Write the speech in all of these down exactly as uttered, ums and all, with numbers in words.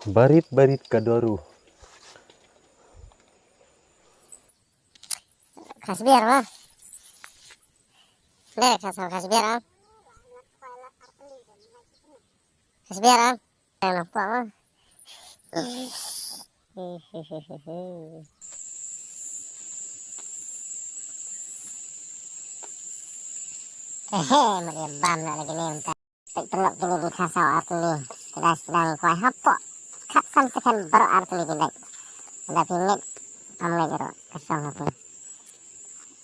Barit barit ka doru. Khasbiar ma. Le khas khasbiar am. Khasbiar am. Yang nampak ma. Hehe, meriam bam nak lagi ni mentah. Peit paralok kine ki kha saw ar tylli. Ka dang sdang kwai hapoh. Khatsan second baroh ar tylli ki leit. Lada phi ngeit, am ngeit ruh ka song ha phi.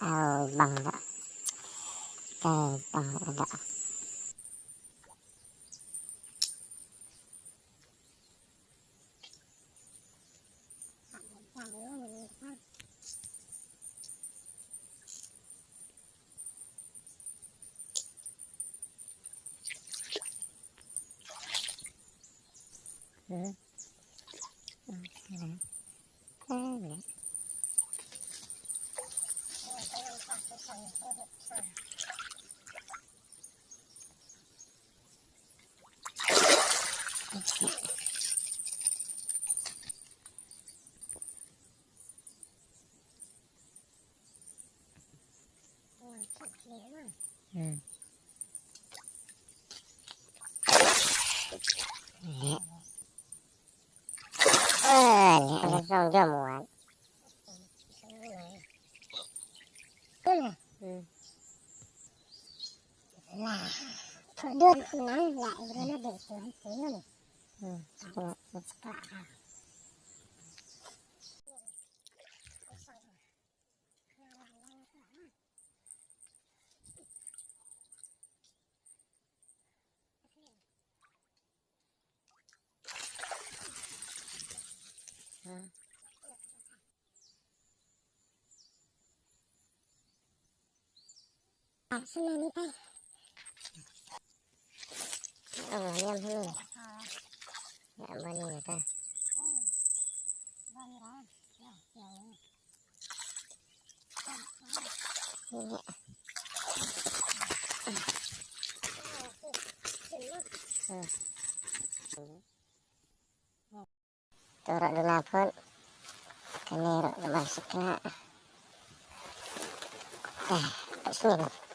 Au bang da. Kai bang da. To ruh duna phut. Kane ruh kaba sakla. Dah, kat sini.